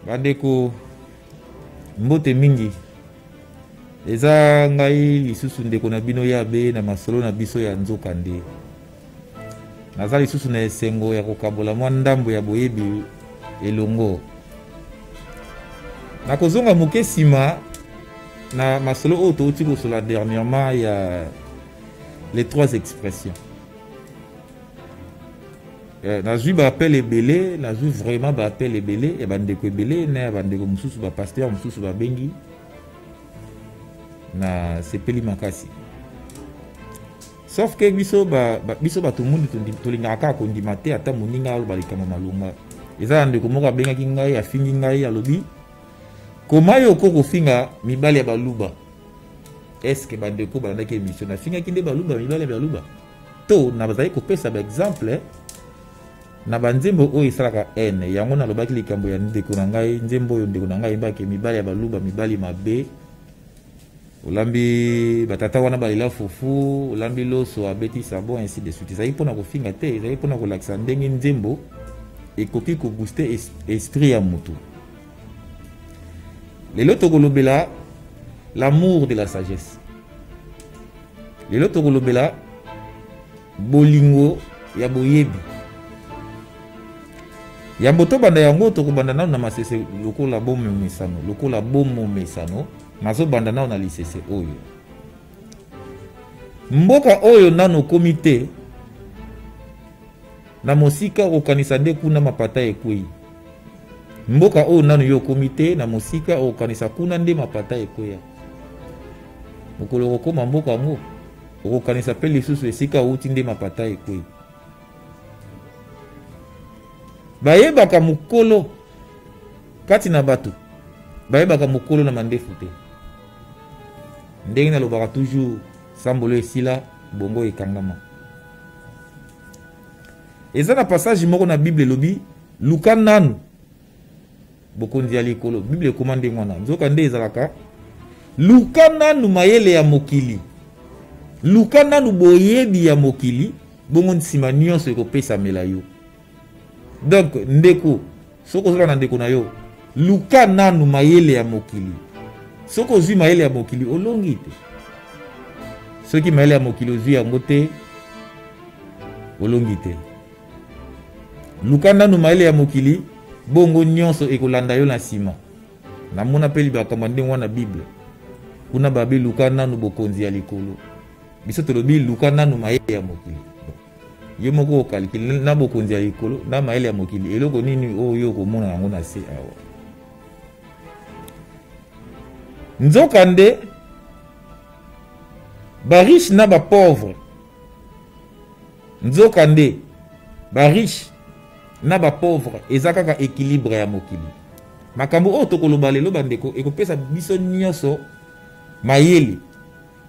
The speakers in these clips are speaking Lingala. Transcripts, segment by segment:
Bandeko, mbote mingi. Eza ngai lisusu ndeko na bino Yabe na masolo na biso ya nzokande. Naza lisusu na esengo ya kokabola mwa ndambo ya boyebi elongo. Nakozonga moke nsima na masolo oyo touti kosola dernièrement ya les trois expressions. Eh, nazwi baappel ebele, nazwi vraiment baappel ebele ya bandeko ebele na ya bandeko mosusu, bapasteur mosusu babengi, nasepeli makasi. Sauf que biso ba, ba, biso bato mundu tolingaka kaka kondima te ata moninga aloba likambo malonga. Eza na ndeko moko abengaki ngai, afingi ngai, alobi koma yo okoki kofinga mibali ya baluba. Est-ce que bandeko balandaki émission? Nafingaki nde baluba, mibali ya baluba? To nazali kopesa ba exemple na banzembo oyo esalaka haine. Yango nalobaki likambo ya ndeko na ngai, nzembo oyo ndeko na ngai ayembaki mibali ya baluba, mibali mabe. Olambi batata wana balela fufu, olambi loso abeti sabon, ainsi de suite. Ezali mpona kofinga te, ezali mpona kolakisa ndenge nzembo ekoki kobooste esprit ya motu. Lelo tokolobela l'amour de la sagesse. Lelo tokolobela bolingo ya boyebi. Yambo tobanda yango, tokobanda nano na masese lokola bomomesano, lokola bomomesano. Nazobanda nano na lisese oyo. Mboka oyo nano okomi te, na mosika okokanisa nde kuna mapata ekwei. Mboka oyo nano yo okomi te, na mosika okokanisa kuna nde mapata ekweya. Mokolo okokoma mboka yango, okokanisa mpe lisusu esika outi nde mapata ekwei. Bayebaka mokolo kati na bato, bayebaka mokolo na mandefu te. Ndenge nalobaka toujours, sambolo esila, bongo ekangama. Eza na passage moko na Bible elobi luka nanu bokonzi ya likolo. Bible ekoma ndenge wana, nzoka nde ezalaka luka nanu mayele ya mokili, luka nanu boyebi ya mokili, bongo nsima nyonso ekopesamela yo. Donc ndeko, soki ozala na ndeko na yo, luka nanu mayele ya mokili. Soki ozwi mayele ya mokili, olongi te. Soki mayele ya mokili ozwi yango te, olongi te. Luka nanu mayele ya mokili, bongo nyonso ekolanda yo na nsima. Namona mpe libakambo ndenge wana na Bible. Kuna babi luka nanu bokonzi ya likolo. Biso tolobi luka nanu mayele ya mokili. Yo moko okalikile na bokonzi ya likolo na mayele ya mokili, eloko nini oyo yo okomona yango na se awa? Nzokande ba riche na ba pauvre, nzokande ba riche na ba pauvre eza kaka équilibre ya mokili. Makambo oyo tokoloba lelo bandeko ekopesa biso nyonso mayele,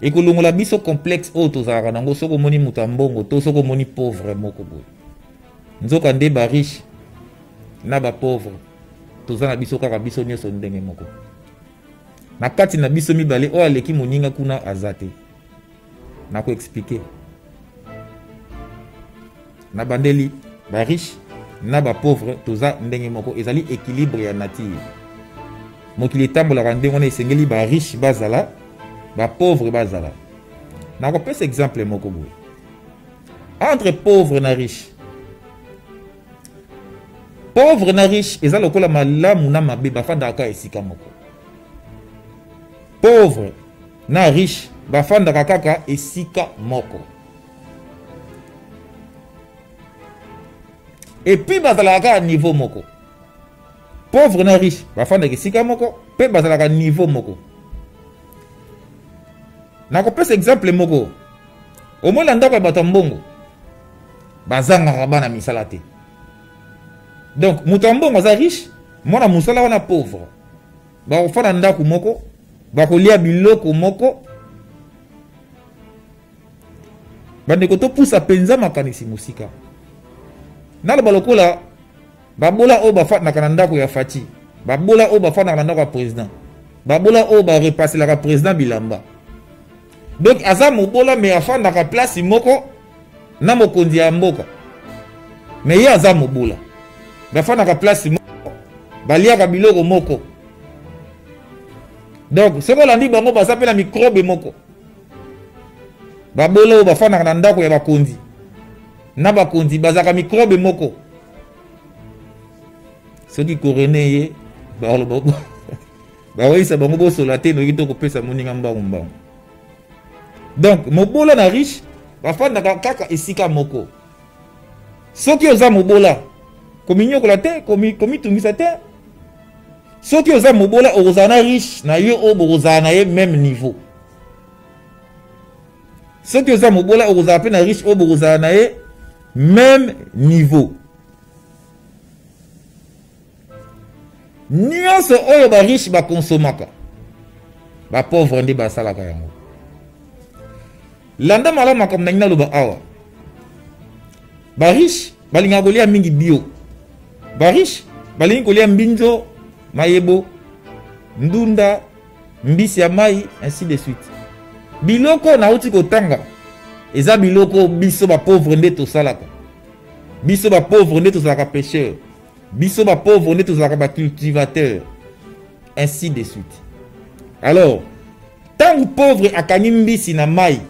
ekolongola biso complexe oyo tozalaka nango soki omoni moto ya mbongo to soki omoni pauvre moko boye. Nzoka nde ba riche na ba pauvre toza na biso kaka biso nyonso ndenge moko. Na kati na biso mibale oyo aleki moninga kuna aza te. Nako expliquer. Na bandeli ba riche na ba pauvre toza ndenge moko, ezali équilibre ya nature. Mokili etambolaka ndenge wana, esengeli ba riche bazala, ba pauvre bazala. Nakopesa exemple moko boye. Entre pauvre na riche, pauvre na riche eza lokola malamu na mabe, bafandaka kaka esika moko. Pauvre na riche bafandaka kaka esika moko. Et puis bazalaka kaka niveau moko. Pauvre na riche bafandaka esika moko pe bazalaka niveau moko. Nakopesa exemple moko. Omoni na ndako ya bato ya mbongo bazangaka bana misala te. Donc moto ya mbongo aza riche, mwana mosala wana pauvre. Bakofanda ndako moko, bakolia biloko moko. Bandeko, topusa mpenza makanisi mosika. Naloba lokola babola oyo bafandaka na ndako ya Fatshi, babola oyo bafandaka na ndako ya président, babola oyo barepaselaka président bilamba. Donc aza mobola mais afandaka place moko na mokonzi ya mboka, mais ye aza mobola, bafandaka place moko, Baliaka biloko moko. Donc soki olandi bango baza mpe na microbe moko. Babola oyo bafandaka na ndako ya bakonzi na bakonzi bazalaka microbe moko. Soki korene ye bakoloba bakoyebisa bango bosola te noki to kopesa moninga mbangu mbangu. Donc mobola na riche bafandaka kaka esika moko. Soki oza mobola kominyokola te, komitungisa te. Soki oza mobola okozala na riche na yo oyo bokozala na ye même niveau. Soki oza mobola okozala mpe na riche oyo bokozala na ye même niveau. Nyonso oyo ba riche bakonsomaka, ba pauvre nde basalaka yango. Landa malamu makambo nangi naloba awa. Ba riche balingaka kolia mingi bio. Ba riche balingi kolia mbinzo, mayebo, ndunda, mbisi ya mai, ainsi de suite. Biloko nauti kotanga eza biloko biso ba pauvre nde tosalaka. Biso ba pauvre nde tozalaka pêcheur. Biso ba pauvre nde tozalaka ba cultivateur, ainsi de suite. Alors ntango pauvre akangi mbisi na mai,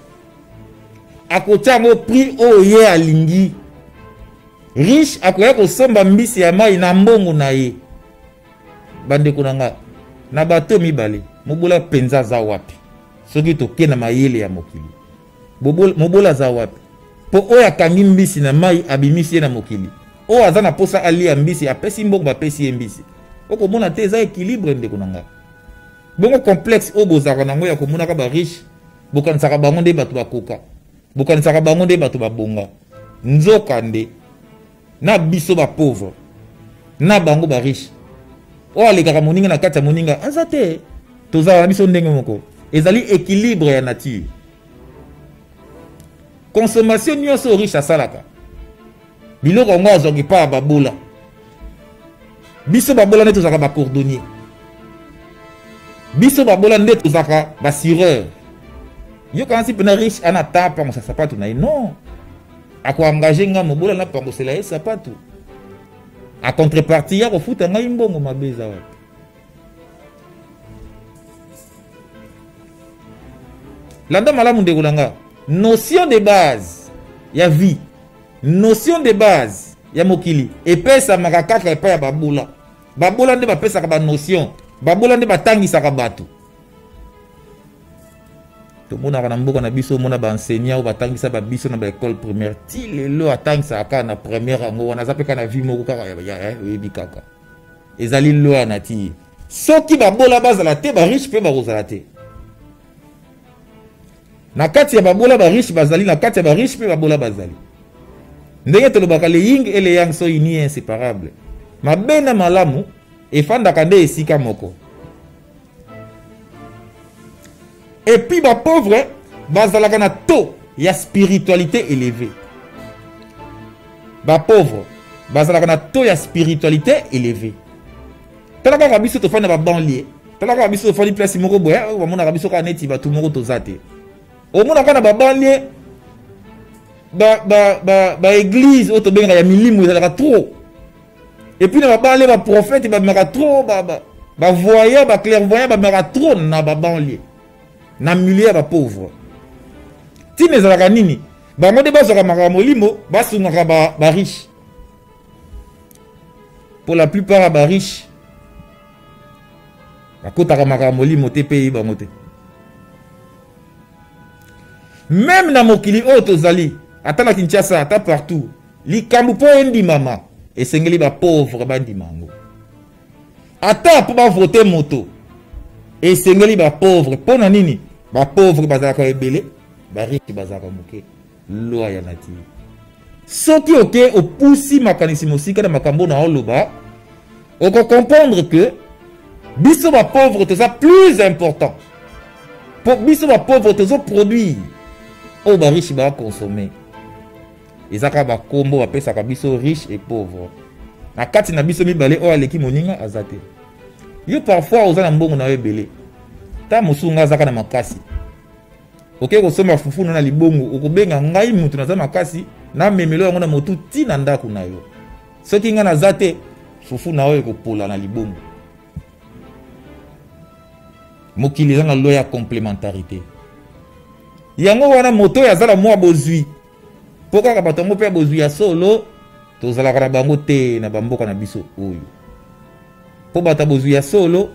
akotia yango prix oyo ye alingi. Riche akoya kosomba mbisi ya mai na mbongo na ye. Bandeko na nga, na bato mibale, mobola mpenza aza wapi? Soki toke na mayele ya mokili, mobola aza wapi? Po oyo akangi mbisi na mai abimisi ye na mokili, oyo aza na posa alia mbisi apesi mbongo, bapesi ye mbisi. Okomona te eza équilibre, ndeko na nga. Bongo complexe oyo bozalaka nango ya komonaka ba riche, bokanisaka bango nde bato bakoka, bokanisaka bango nde bato babonga. Nzoka nde na biso ba pauvre na bango ba riche, oyo alekaka moninga na kati ya moninga aza te. Tozala na biso ndenge moko, ezali équilibre ya nature. Consommation nyonso riche asalaka, biloko yango azwaka epai ya babola. Biso babola nde tozalaka ba cordonnier, biso babola nde tozalaka ba cireur. Yo kanisi mpena riche ana ta apangusa sapatu na ye? Non, akoengage nga mobola napangusela ye sapatu, a contrepartie ya kofuta ngai mbongo. Mabe eza wapi? Landa malamu ndeko na nga, notion de base ya vie, notion de base ya mokili epesamaka kaka epai ya babola. Babola nde bapesaka ba notion, babola nde batangisaka bato. Tomonaka na mboka na biso, omona ba enseignant oyo batangisa ba biso na ba école primaire, ti lelo atangisaka kaka na première yango wana, aza mpe kaka na vie moko kaka oyebi kaka ezali loi ya nature. Soki babola bazala te, ba riche mpe bakozala te. Na kati ya babola ba riche bazali, na kati ya ba riche mpe babola bazali. Ndenge tolobaka, le yin et le yang sont unis et inséparables. Mabe na malamu efandaka nde esika moko. Et puis ba pauvre bazalaka na taux ya spiritualité élevée. Ba pauvre bazalaka na taux ya spiritualité élevée. Tala kaka biso tofandi na ba banlieue, tala kaka biso tofandi place moko boye, bamonaka biso kaka neti bato moko toza te. Omonaka na ba banlieue ba église oyo tobengaka ya milimo ezalaka trop. Et puis na ba banlieue ba prophète babimaka trop, ba voyant, ba clairvoyant babimaka trop na ba banlieue, na milieu ya ba pauvre. Ntina ezalaka nini? Bango nde bazwaka makambo molimo, basungaka ba riche. Pour la plupart ya ba riche bakotaka makambo molimo te, mpe eyi bango te. Même na mokili oyo tozali, ata na Kinshasa, ata partout, likambo mpo endimama esengeli ba pauvre bandima yango. Ata mpo bavote moto esengeli ba pauvre. Mpo na nini? Ba pauvre bazalaka ebele, ba riche bazalaka moke. Loi ya nature. Soki oke opusi makanisi mosika na makambo na oloba, okokomprendre que biso ba pauvre toza plus important. Po biso ba pauvre tozo produire oyo ba riche ba consommer. Eza kaka ba kombo bapesaka biso riche et pauvre. Na kati na biso mibale oyo aleki moninga aza te. Yo parfois oza na mbongo na yo ebele, ta mosusu nga azaka na makasi, oke kosomba fufu na libongo, okobenga ngai mutu naza makasi, namemelo yango na motu ti na ndako na yo. Soki ngai naza te, Fufu na oyo ekopola na libongo. Mokili eza na loi ya complémentarité. Yango wana moto oyo aza na mwa bozwi, mpo kaka bato yango mpe ya bozwi ya solo tozalaka na bango te na bamboka na biso oyo. Mpo bato ya bozwi ya solo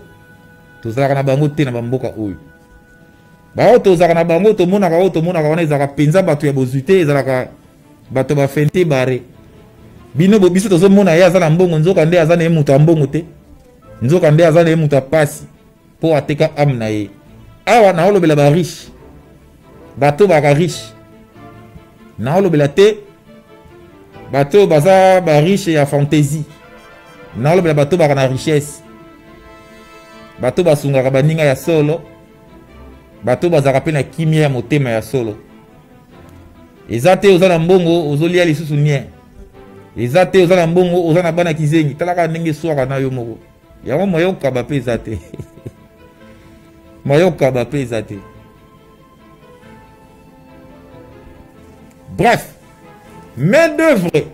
tozalaka na bango te na bamboka oyo. Baoyo tozalaka na bango, tomonaka oyo tomonaka wana ezalaka mpenza bato ya bozwi te, ezalaka bato ba fente bare. Bino bo biso tozomona ye aza na mbongo, nzoka nde aza na ye moto ya mbongo te, nzoka nde aza na ye moto ya pasi mpo ateka ame na ye. Awa naolobela ba riche, bato baka riche, naolobela te bato baza ba riche ya fantaisie, naolobela bato baka na richesse, bato basungaka baninga ya solo, bato bazalaka mpe na kimia ya motema ya solo. Eza te oza na mbongo ozolia lisusu nien, eza te oza na mbongo oza na bana kizengi. Talaka ndenge eswaka na yo moko yango, moyen okaba mpe eza te, moyen okaba mpe eza te. Bref, main d'œuvre,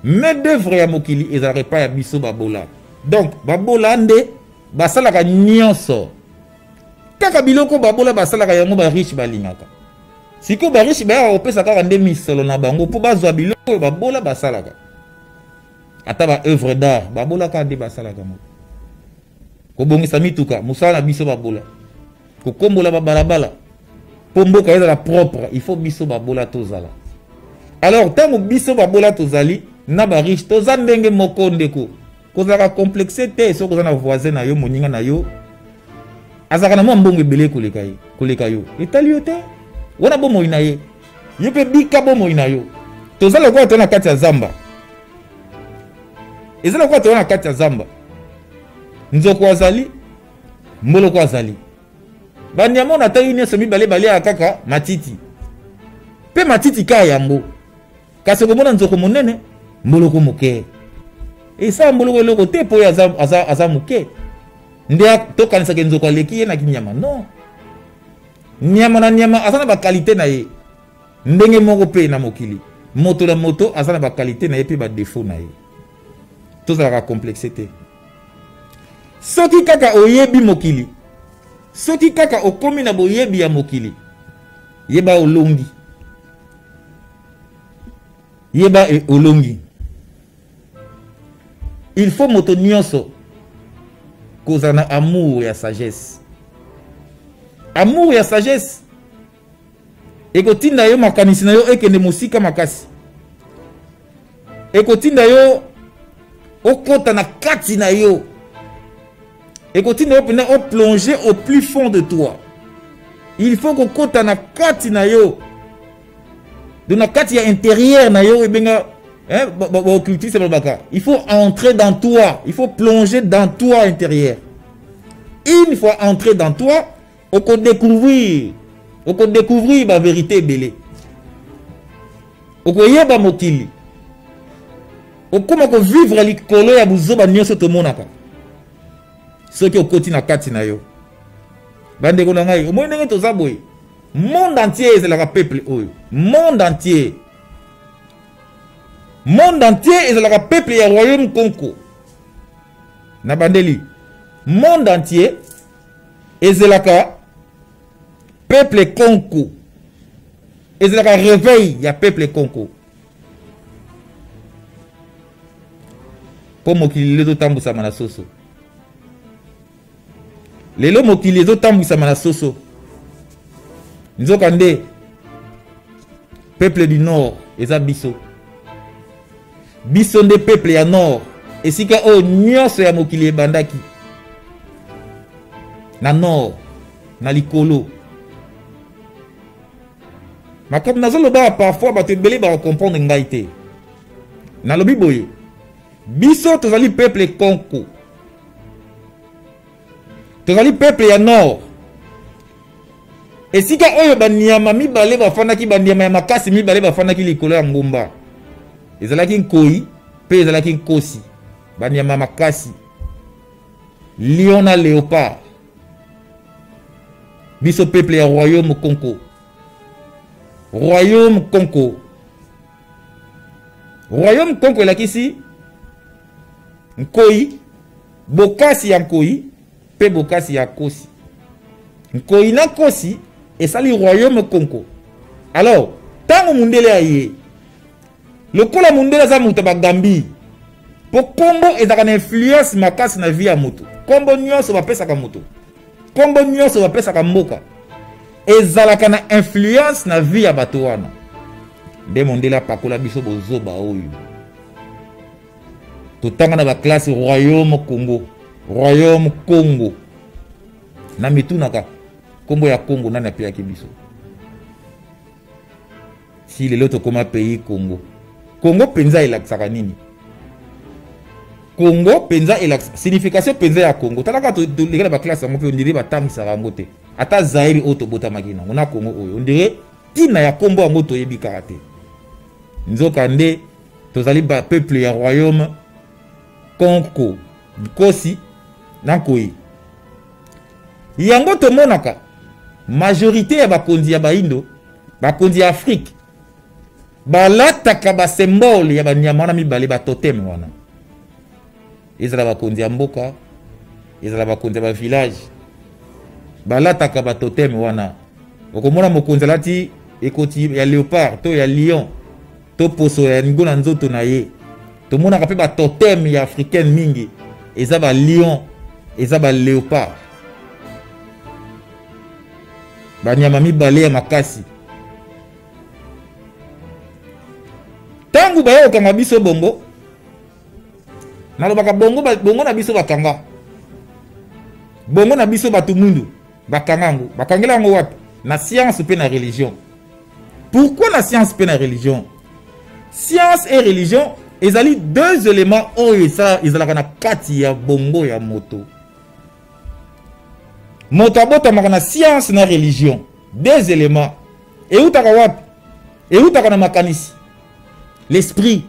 main d'œuvre ya mokili ezalaka epai ya biso babola. Donc babola nde basalaka nyonso, kaka biloko babola basalaka yango ba riche balingaka. Sikoyo ba riche bayaka kopesa kaka nde misolo na bango mpo bazwa biloko oyo babola basalaka. Ata ba œuvre d'art babola kaka nde basalaka yango. Kobongisa mituka, mosala na biso babola. Kokombola babalabala mpo mboka ezala propre, il faut biso babola tozala. Alors ntango biso babola tozali na ba riche, toza ndenge moko ndeko. Kozalaka complexe te soki oza na voisin na yo, moninga na yo azalaka na mwa mbongo ebele koleka ye, koleka yo, etali yo te. Wana bomoi na ye, yo mpe bika bomoi na yo. Toza lokola toza na kati ya zamba, eza lokola toza na kati ya zamba, nzoko azali, mboloko azali, banyama oyo natali nyonso mibale baliaka kaka matiti, mpe matiti kaka yango. Kasi okomona nzoko monene, mboloko moke. Esala mboloko eloko te mpo ye aza, aza, aza moke, nde tokanisaka nzoko aleki ye na kinyama. Non, nyama na nyama aza na bakalite na ye. Ndenge moko mpe na mokili, moto na moto aza na bakalite na ye mpe badefo na ye. Tozalaka complexe te. Soki kaka oyebi mokili, soki kaka okomi na boyebi ya mokili, yeba olongi, yeba e olongi. Il faut moto nyonso kozala na amour ya sagesse. Amour ya sagesse ekotinda yo makanisi na yo ekende mosika makasi, ekotinda yo okota na kati na yo, ekotinda yo mpenza oplonger au plus fond de toi. Il faut kokota na kati na yo, donc na kati ya intérieur na yo, ebenga hein, baoccultiste balobaka, il faut entrer dans toi, il faut plonger dans toi intérieur. Une fois entrer dans toi, okodécouvrir, okodécouvrir ba vérité ebele, okoyeba mokili, okoma kovivre likolo ya buzoba nyonso tomonaka. Soki okoti na kati na yo, bandeko na ngai, omoni ndenge toza boye, monde entier ezalaka peuple oyo, monde entier, monde entier ezalaka peuple ya royaume Kongo. Na bandeli, monde entier ezelaka peuple Kongo, ezelaka réveil ya peuple Kongo. Mpo mokili lelo ezotambwisama na soso, lelo mokili ezotambwisama na soso. Nzoka nde peuple du nord eza biso, biso nde peuple ya nord, esika oyo nyonso ya mokili ebandaki na nord, na likolo. Makambo nazoloba parfois bato ebele bakokomprendre ngai te. Nalobi boye, biso tozali peuple Kongo, tozali peuple ya nord, esika oyo banyama mibale bafandaki, banyama ya makasi mibale bafandaki likolo ya ngomba. Ezalaki nkoi mpe ezalaki nkosi, banyama makasi, lion na léopard. Biso peuple ya royaume Kongo, royaume Kongo, royaume Kongo elakisi Nkoi, bokasi ya nkoi mpe bokasi ya nkosi. Nkoi na nkosi esali royaume Kongo. Alors, ntango mundele aye, lokola mundele aza moto ya bagambi, mpo nkombo ezalaka na influence makasi na vie ya moto. Nkombo nyonso bapesaka moto, nkombo nyonso bapesaka mboka ezalaka na influence na vie ya bato wana. Nde mondele apakola biso bozoba oyo totanga na baklasse royaume Congo, royaume Congo. Na mitunaka nkombo ya Congo nani apeyaki biso? Si lelo tokoma pays Congo, Congo mpenza elakisaka nini? Congo mpenza elakisa signification mpenza ya Congo. Talaka toleka na baklasse yango mpe ondire batangisaka yango te. Ata Zaire oyo tobotamaki nango na Congo oyo ondire ntina ya nkombo yango toyebi kaka te. Nzoka nde tozali ba peuple ya royaume Konko, Nkosi na Nkoyi. Yango tomonaka majorité ya bakonzi ya baindo, bakonzi ya Afrique balataka ba symbole ya banyama wana mibale, ba totem wana. Ezala bakonzi ya mboka, ezala bakonzi ya ba village, balataka ba totem wana. Okomona mokonzi alati ekoti ya léopard to ya lion to poso ya ngo na nzoto na ye. Tomonaka mpe ba totem ya africaine mingi eza ba lion, eza ba léopard, banyama mibale ya makasi. Ntango baya kokanga biso bongo, nalobaka bongo, bongo na biso bakanga bongo na biso bato mwindu bakanga yango. Bakangela yango wapi? Na science mpe na religion. Pourquoi na science mpe na religion? Science et religion ezali deux éléments oyo ezalaka na kati ya bongo ya moto. Moto abotamaka na science na religion, deux éléments. Eutaka wapi? Eutaka na makanisi, l'esprit.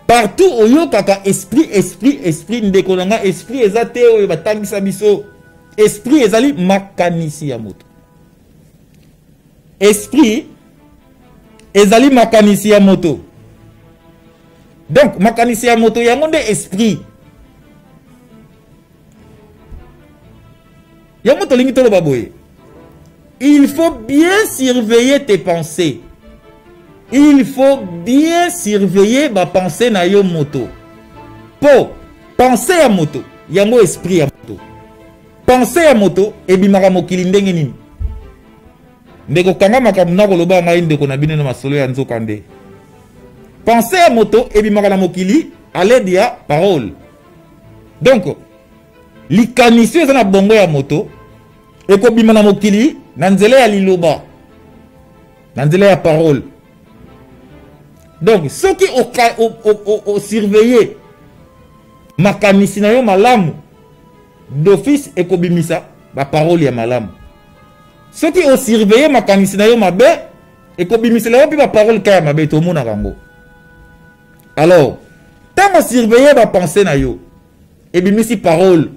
Partout oyokaka esprit, esprit, esprit. Ndeko na nga, esprit eza te oyo batangisa biso. Esprit ezali makanisi ya moto. Esprit ezali makanisi ya moto. Donc makanisi ya moto yango nde esprit. Yango tolingi toloba boye, il faut bien surveiller tes pensées. Il faut bien surveiller ba pensées na yo moto. Po pensée ya moto yango esprit ya moto. Pensée ya moto ebimaka mokili ndenge nini? Ndeko, kanga makambo na koloba ngai ndeko na bino na masolo ya nzoka nde. Pensée ya moto ebimaka na mokili à l'aide ya parole. Donc likanisi eza na bongo ya moto ekobima na mokili na nzela ya liloba, na nzela ya parole. Donc soki osurveille makanisi na yo malamu, d'office ekobimisa ba parole ya malamu. Soki osurveille makanisi na yo mabe, ekobimisela yo mpe ba parole kaka ya mabe, tomonaka yango. Alors ntango osurveille ba pensée na yo ebimisi parole,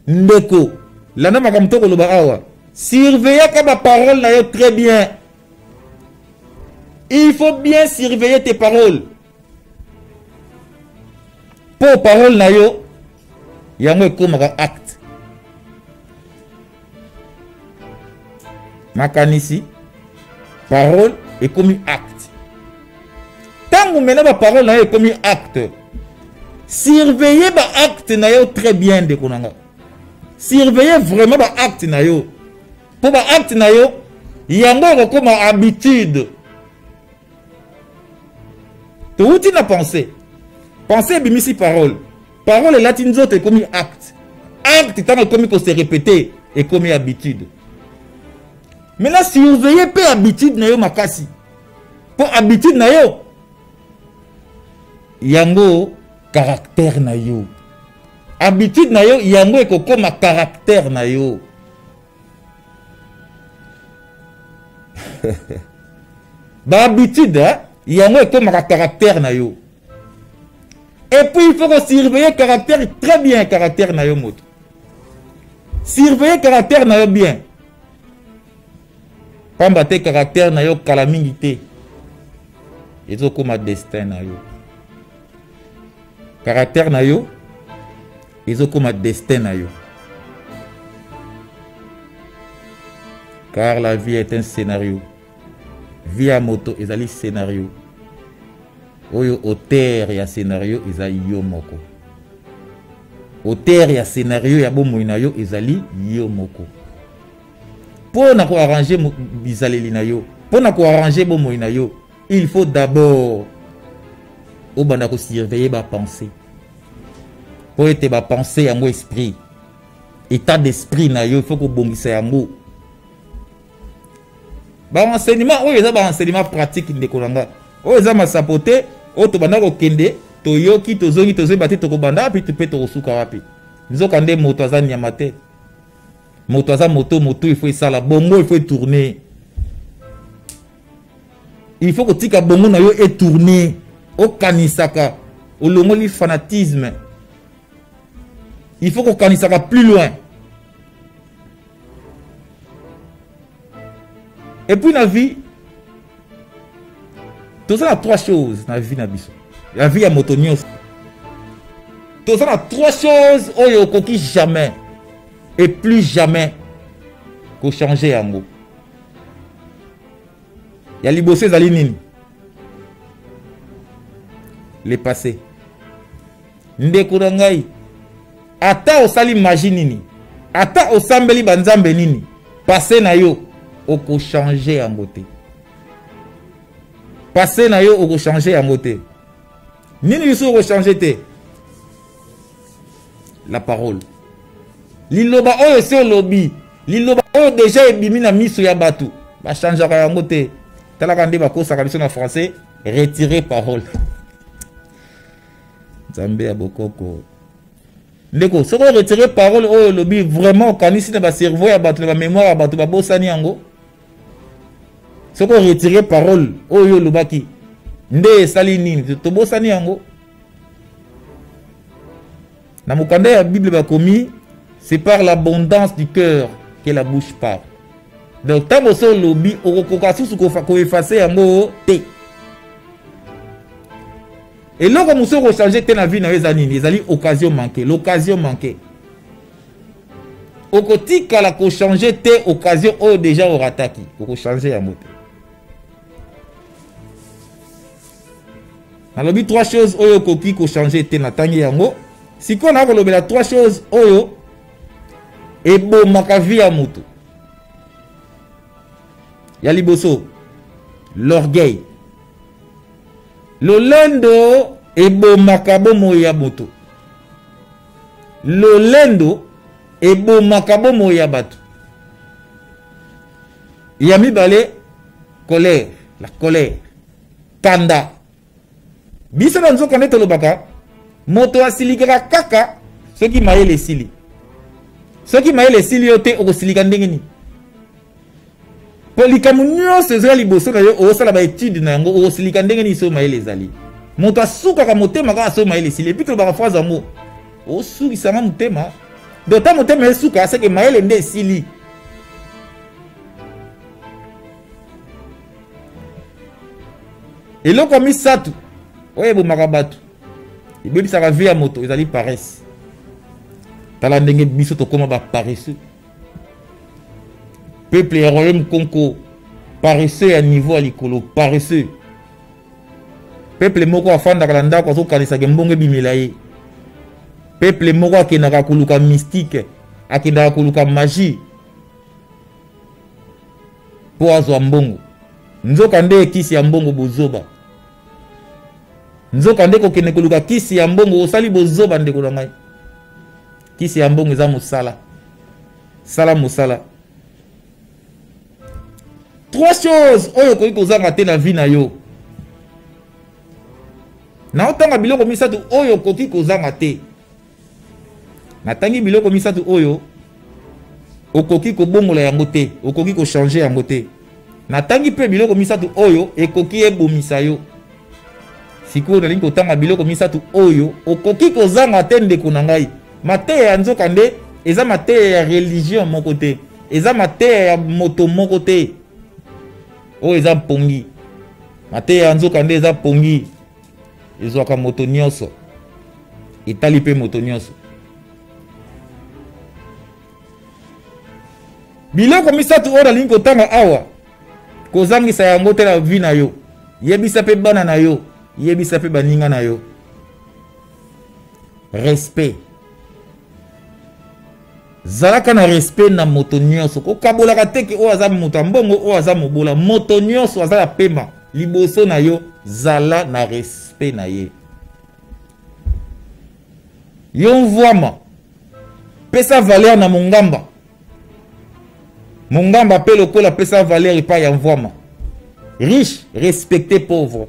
ndeko landa makambo tokoloba awa. Surveillaka ba parole na yo très bien. Il faut bien surveiller tes paroles. Po parole na yo yango ekomaka acte. Makanisi, parole ekomi acte. Tango mena ba parole na yo ekomi acte, surveiller ba acte na yo très bien ndeko na nga. Surveiller vraiment ba acte na yo. Po ba acte na yo yango ekokoma habitude. Touti na pensée, pensée ebimisi parole, parole elati nzoto ekomi acte, acte ntango ekomi ko se répéter ekomi habitude. Maintenant surveiller pe habitude na yo makasi, po habitude na yo yango caractère na yo, habitude na yo yango ekokoma caractère na yo. Ba habitude, hein, yango ekomaka caractère na yo. Et puis il faut ko surveiller caractère très bien, caractère na yo moto. Surveiller caractère na yo bien. Pamba te caractère na yo kala mingi te. Ezokoma destin na yo. Caractère na yo Ezokoma destin na yo. Car la vie est un scénario. Vie ya moto ezali scénario. Oyo auteur ya scénario eza yo moko. Auteur ya scénario ya bomoi na yo ezali yo moko. Mpo na koarrange bizaleli na yo, mpo na koarrange bomoi na yo, il faut d'abord obanda kosurveiller bapensée, mpo ete bapensée yango esprit, état d'esprit na yo, il faut kobongisa yango. Barenseignement oyo eza barenseignement pratique, ndeko na nga, oyo eza masapo te. Oyo tobanda kokende, toyoki, tozongi, tozoyeba te tokobanda wapi mpe tokosuka wapi. Nzoka nde moto aza nyama te, moto aza moto. Moto il faut esala bongo, il faut etourner, il faut kotika bongo na yo etourner, okanisaka, olongoli fanatisme, il faut kokanisaka plus loin. Et puis na vie, toza na trois choses na vie na biso, la vie ya moto nyonso. Toza na trois choses oyo okoki jamais et plus jamais kochanger yango. Ya liboso ezali nini? Le passé. Ndeko na ngai, ata osali magie nini, ata osambeli banzambe nini, passé na yo okochange yango te. Passé na yo okochange yango te. Nini lisusu okochange te? La parole. Liloba oyo esi olobi, liloba oyo deja ebimi na miso ya bato, bachangeaka yango te. Talaka nde bakosaka biso na français, retirer parole. Nzambe ya bokoko, ndeko, soki oretire parole oyo olobi, vraiment okanisi na bacerveau ya bato, na bamémoire ya bato, babosani yango? Soki oretire parole oyo olobaki, nde esali nini? Tobosani yango. Na mokanda ya Bible bakomi: c'est par l'abondance du cœur que la bouche parle. Donc ntango oso olobi, okokoka susu koeffacer yango te. Eloko mosusu okochange te na vie na yo eza nini? Ezali occasion manquée. L'occasion manquée, okotikala kochange te. Occasion oyo déjà orataki, okochange yango te. Nalobi trois choses oyo okoki kochange te, natangi yango. Sikoyo na kolobela trois choses oyo ebomaka vie ya moto. Ya liboso, l'orgueil. Lolendo ebomaka bomoi ya moto. Lolendo ebomaka bomoi ya bato. Ya mibale, colère. La colère, kanda. Biso na nzoka nde tolobaka, moto asilikaka kaka soki mayele esili. Soki mayele esili yo te, okosilika ndenge nini? Mpo likambo nyonso ezoya liboso na yo, okosala baétude na yango. Okosilika ndenge nini soki mayele ezali? Moto asukaka motema kaka soki mayele esili. Et puis tolobaka phrase yango: osukisanga motema. Donc ta motema esuka, seke mayele nde esili. Eloko ya misato oyo ebomaka bato, ebebisaka vie ya moto, ezali paresse. Tala ndenge biso tokóma baparesseux. Peuple ya royaume Kongo, paresseux ya niveau ya likolo, paresseux. Peuple moko afandaka na ndako, azokanisaka mbongo ebimela ye. Peuple moko akendaka koluka mystique, akendaka koluka magie mpo azwa mbongo. Nzoka nde kisi ya mbongo bozoba. Nzoka nde kokende koluka kisi ya mbongo, osali bozoba. Ndeko na ngai, kisi ya mbongo eza mosala. Sala mosala. Trois choses oyo okoki kozanga te na vie na yo. Naotanga biloko misato oyo okoki kozanga te. Natangi biloko misato oyo okoki kobongola yango te, okoki kochange yango te. Natangi mpe biloko misato oyo ekoki ebomisa yo. Sikoyo nalingi kotanga biloko misato oyo okoki kozanga te. Ndeko na ngai, mateya ya nzoka nde eza mateya ya religion moko te, eza mateya ya moto moko te. Oyo eza mpongi. Mateya ya nzoka nde eza mpongi, ezwaka moto nyonso, etali mpe moto nyonso. Biloko misatu oyo nalingi kotanga awa, kozangisa yango te na vie na yo. Yebisa pe bana na yo, yebisa pe baninga na yo. Respect. Zalaka na respect na moto nyonso. Kokabolaka te ke oyo aza moto ya mbongo, oyo aza mobola. Moto nyonso aza ya pema liboso na yo, zala na respect na ye. Yo mvwama, pesa valeur na mongamba. Mongamba pe lokola pesa valeur epai ya mvwama. Riche, respecte pauvre.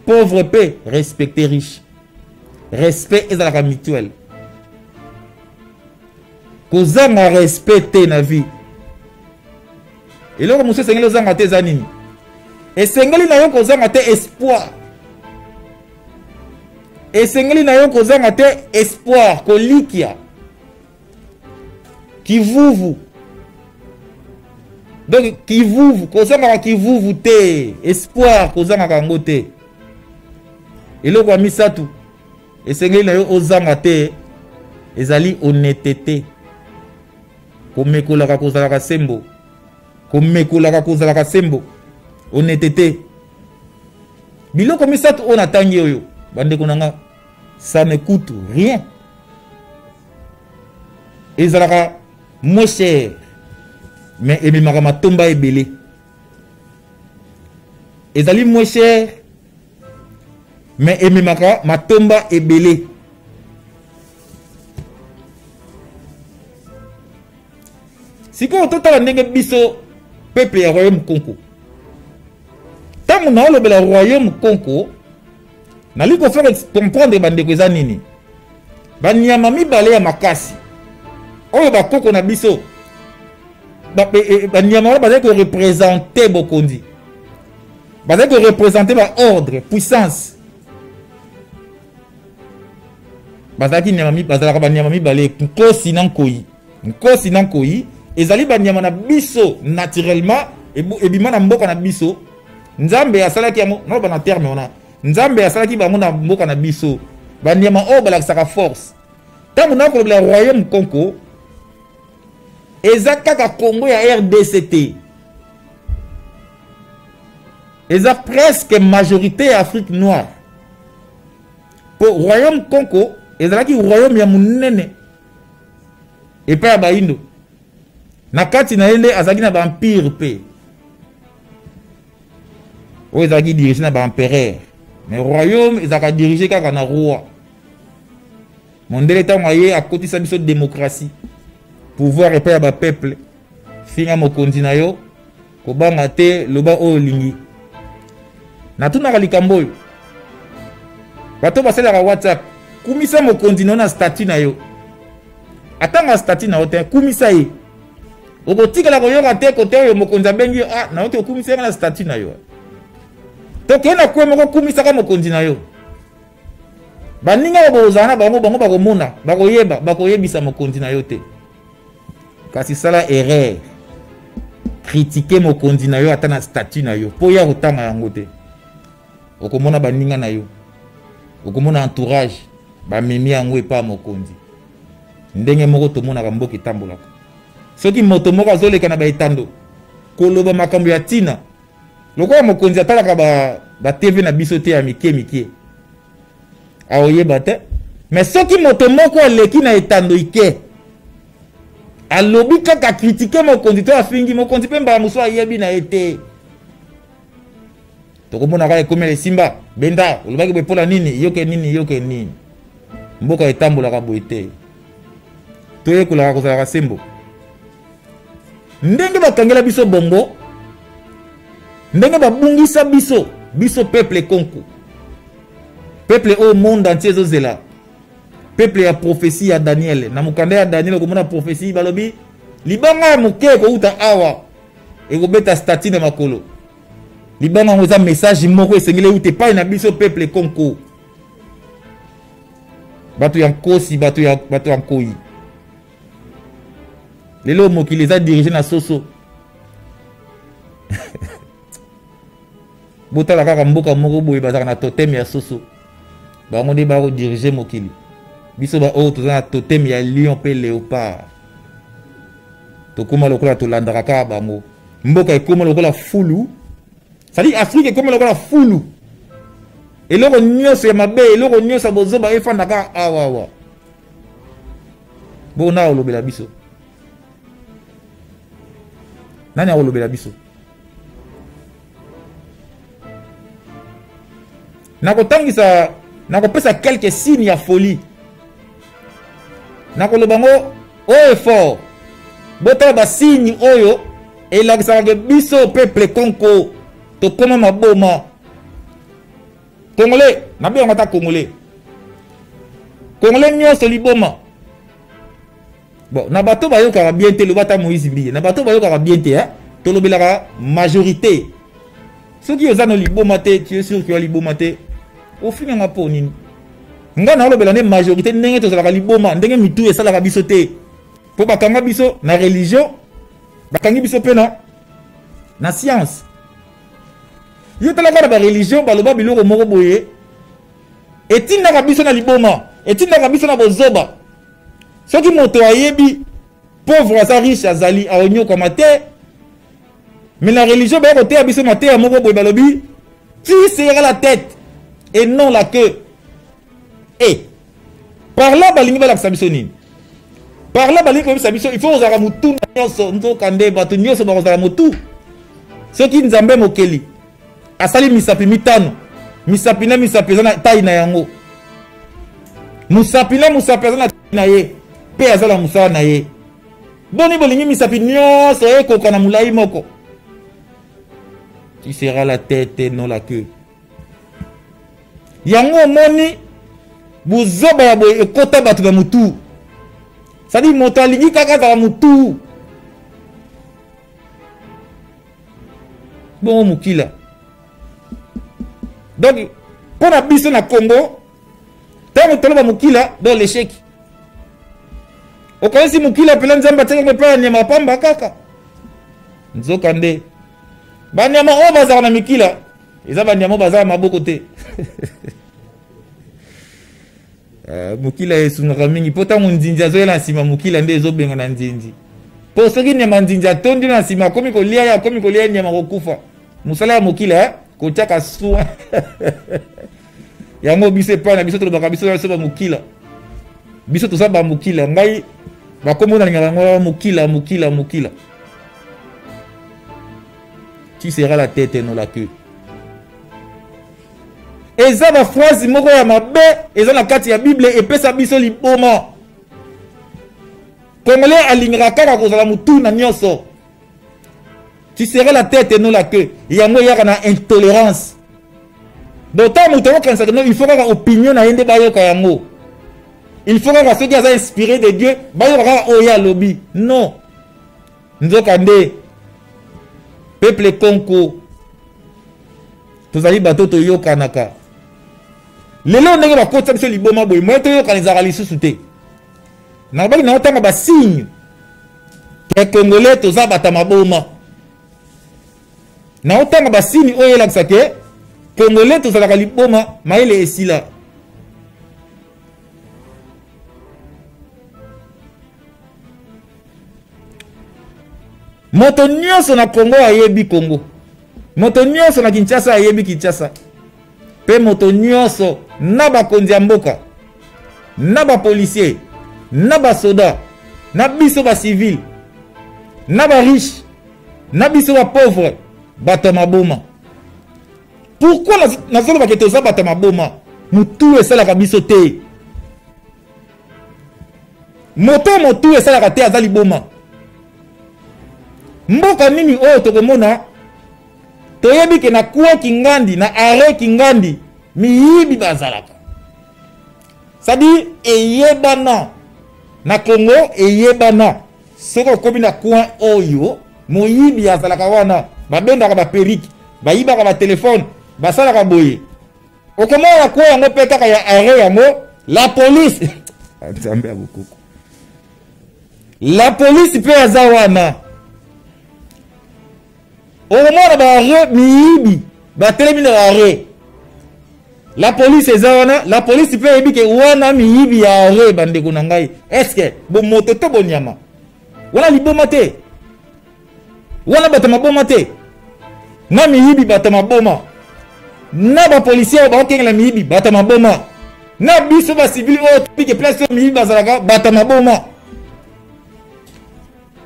Pauvre pe respecte riche. Respect ezalaka mutuel. Kozanga respect te na vie. Eloko mosusu esengeli ozanga te eza nini? Esengeli na yo kozanga te espoir. Esengeli na yo kozanga te espoir, kolikia. Kivuvu. Donc kivuvu, kozangaka kivuvu te, espoir kozangaka yango te. Eloko ya misatu esengeli na yo ozanga te ezali honnêteté. Komekolaka kozalaka sembo. Komekolaka kozalaka sembo. Honnêteté. Biloko misato oyo natangi oyo, bandeko na nga, ça ne coûte rien. Ezalaka moins cher, mais ememaka matomba ebele. Ezali moins cher, mais ememaka matomba ebele. Sikoyo totala ndenge biso peuple ya royaume Kongo. Ntango naolobela royaume Kongo, nali ko faire comprendre bandeko eza nini. Banyama mibale ya makasi oyo bakoko na biso banyama wana bazali korepresente bokonzi, bazali korepresente ba ordre, puissance. Bazalaki nyama bazalaka banyama mibale, nkosi na nkoyi. Nkosi na nkoyi ezali banyama na biso naturellement, ebima na mboka na biso. Nzambe asalaki yango, naloba na terme wana, Nzambe asalaki bango na mboka na biso, banyama oyo balakisaka force. Ntango nakolobela royaume Kongo, eza kaka Congo ya RDC te, eza presque majorité ya Afrique noire. Po royaume Kongo ezalaki royaume ya monene epai ya Bayindo. Na kati na ye nde azalaki na ba empire pe oyo ezalaki dirigé na ba empereur, mais royaume ezalaka dirigé kaka na roi. Mondele ntango aye akotisa biso démocratie, pouvoir epai ya ba peuple. Finga mokonzi na yo, kobanga te, loba oyo olingi. Natunaka likambo oyo, bato basalelaka WhatsApp, kumisa mokonzi na yo na statut na yo. Atanga statut na yo te, kumisa ye. Okotikala koyoka te kote oyo mokonzi abengi yo, ah, nayoki okumisa ye na statut na yo. Tokei na kwe moko, kumisaka mokonzi na yo. Baninga oyo bozala na bango, bango bakomona, bakoyeba, bakoyebisa mokonzi na yo te. Kasi sala erreur, critiquer mokonzi na yo ata na statut na yo, po ya kotanga yango te. Okomona baninga na yo, okomona entourage, bamemi yango epa mokonzi. Ndenge moko tomonaka mboka etambolaka. Soki moto moko azoleka na baetando koloba makambo ya tina, lokola mokonzi atalaka ba TV na biso te ya mike mike, aoyeba te. Mais soki moto moko aleki na etando ike, alobi kaka kritike mokonzi to afingi mokonzi, mpe mbala mosusu ayebi na ye te. Tokomona kaka ekomela esimba benda, olobaki boye mpo na nini, yoke nini, yoke nini. Mboka etambolaka boye te. Toyekolaka kozalaka sembo. Ndenge bakangela biso bongo, ndenge babungisa biso, biso peuple Kongo, peuple oyo monde entier ezozela, peuple ya prophétie ya Daniel. Na mokanda ya Daniel okomona prophétie, balobi libanga ya moke ekouta awa ekobeta statue na makolo. Libanga yango eza message moko esengeli euta epai na biso peuple Kongo, bato ya nkosi, bato ya nkoyi. Lelo mokili eza dirigé na soso. Botala kaka mboka moko boye bazalaka na totem ya soso, bango nde bako diriger mokili. Biso ba oyo toza na totem ya lion pe léopard. Tokóma lokola tolandaka kaka bango. Mboka ekóma lokola fulu. C'est-à-dire Afrique ekóma lokola fulu. Eloko nyonso ya mabe, eloko nyonso ya bozoba efanda kaka awa awa. Bona olobela biso. Nani akolobela biso? Nakotangisa, nakopesa quelques signes ya folie. Nakoloba ngo haut et fort. Botala ba signes oyo elakisaka ke biso peuple Kongo tokoma maboma. Congolais, nabenga ata Congolais. Congolais nyonso liboma. Bon, na bato bayokaka bien te, loba ata Moïse Mbiye. Na bato bayokaka bien te, hein? Tolobelaka majorité. Soki oza na liboma te, tu es sûr que oza liboma te. Ofinganga mpo nini? Nga nalobela nde majorité ndenge tozalaka liboma, ndenge mitu esalaka biso te. Po bakanga biso na religion, bakangi biso pe na science. Yo talaka na ba religion baloba biloko moko boye etindaka biso na liboma, etindaka biso na bozoba. Soki moto ayebi pauvre aza riche azali aonyokama te, mais na religion baya koteya biso mateya moko boye balobi tu seras la tête et non la queue. Et par là balingi balakisa biso nini? Par là balingi koyebisa biso il faut ozalaka motu na nyonso, nzoka nde bato nyonso bakozala motu. Soki Nzambe mokeli asali misapi mitano, misapi na misapi eza na taille na yango, mosapi na mosapi aza na taille na ye mpe aza na mosala na ye. Boni bolingi misapi nyonso ekoka na molai moko? Tu seras la tête et non la queue. Yango omoni buzoba ya boye ekota bato na mutu. C'est-à-dire moto alingi kaka azala mutu. Bongo mokila. Donc mpo na biso na Congo, ntango toloba mokila, donc l'échec. Okanisi mokila mpela Nzambe atiaki yango epai ya nyama pamba kaka. Nzoka nde banyama oyo bazalaka na mikila eza banyama oyo bazala maboko te. Mokila esungaka mingi mpo ntango nzinzi azoya na nsima, mokila nde ezobenga na nzinzi. Mpo soki nyama nzinzi atondi na nsima, akomi kolia ye, akomi kolia nyama kokufa. Mosala ya mokila, kotiaka soin. Yango biso epai na biso tolobaka biso na biso ba mokila. Biso toza ba mokila. Ngai bakombo nalingaka yango wana mokila, mokila, mokila. Tu seras la tête et non la queue. Eza ba phrase moko ya mabe eza na kati ya Bible epesa biso liboma. Congolais alingaka kaka kozala mutu na nyonso. Tu seras la tête et non la queue. Yango eyaka na intolérance. Donc tant moto akokanisaka non, il faut kaka opinion na ye nde bayoka yango. Il faut kaka soki aza inspiré de Dieu bayoka kaka oyo alobi. Non. Nzoka nde peuple Kongo tozali bato toyokanaka. Lelo ndenge bakotisa biso liboma boye, moyen toyokana ezalaka lisusu te. Nalobaki na otanga ba signe ke Congolais toza bata maboma. Na otanga ba signe oyo elakisa ke Congolais tozalaka liboma, mayele esila. Moto nyonso na Congo ayebi Congo. Moto nyonso na Kinshasa ayebi Kinshasa. Pe moto nyonso na bakonzi ya mboka, na ba policier, na ba soda, na biso ba civil, na ba riche, na biso ba pauvre, bato ya maboma. Pourquoi nazoloba ke toza bato ya maboma? Mutu esalaka biso te. Moto motu esalaka te, aza liboma. Mboka nini oyo tokomona toyebi ke na coin Kingandi, na arrêt Kingandi, miyibi bazalaka. C'est-à-dire eyebana na Congo, eyebana soki okomi na coin oyo moyibi azalaka wana, babendaka ba perruque, bayibaka ba téléphone, basalaka boye. Okomona na coin yango mpe kaka ya arrêt yango, la police. Nzambe ya bokoko. La police mpe aza wana. Okomona ba arrêt miyibi batelemi na arrêt. La police eza wana, la police mpe eyebi ke wana miyibi ya arrêt, bandeko na ngai. Est-ce que bomoto to bonyama? Wana liboma te. Wana bato maboma te. Na miyibi bato maboma. Na ba policiers oyo bakokengela miyibi bato maboma. Na biso ba civil oyo tobike place oyo miyibi bazalaka bato maboma.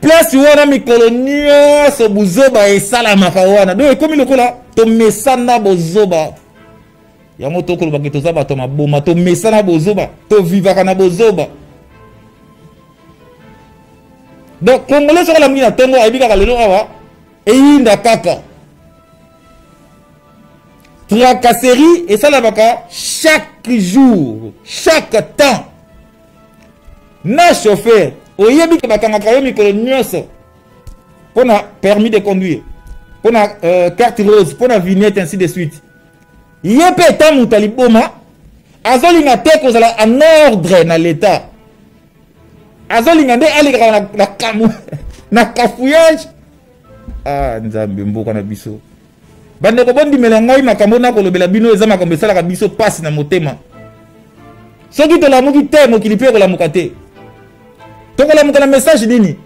Place wana mikolo nyonso buzoba esalamaka wana. Donc ekomi lokola tomesana bozoba. Yango tokoloba ke toza bato maboma, tomesana bozoba, tovivaka na bozoba. Donc congolais soki alamuki na ntongo ayebi kaka lelo awa eyinda kaka. Tracasserie esalamaka chaque jour, chaque temps. Na chauffeur oyebi ke bakangaka yo mikolo nyonso mpona permis de conduire, mpona carte rose, mpona vignette, ainsi de suite. Ye mpe eta moto ya liboma azolinga te kozala en ordre na l'etat, azolinga nde alekaka na cafouillage. Ah Nzambe, mboka na biso. Bandeko, bondimela ngai makambo nakolobela bino eza makambo esalaka biso pasi na motema. Soki tolamuki te, mokili mpe ekolamuka te. Tokolamuka na message nini?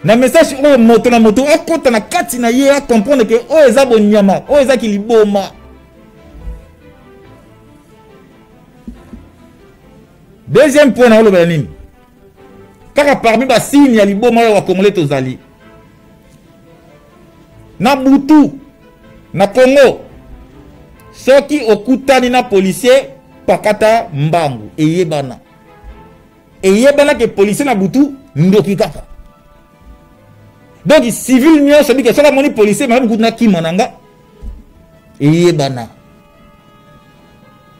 Na message oyo moto na moto akota na kati na ye, acomprendre ke oyo eza bonyama, oyo eza kiliboma. Deuxième point nakolobela nini? Kaka parmi ba signe ya liboma oyo bakongole tozali na butu na Congo, soki okutani na policier pakata mbangu, eyebana. Eyebana ke policier na butu ndoki kaka. Donc civil nyonso bike soki amoni policier malamu kutu na kima na nga, eyebana.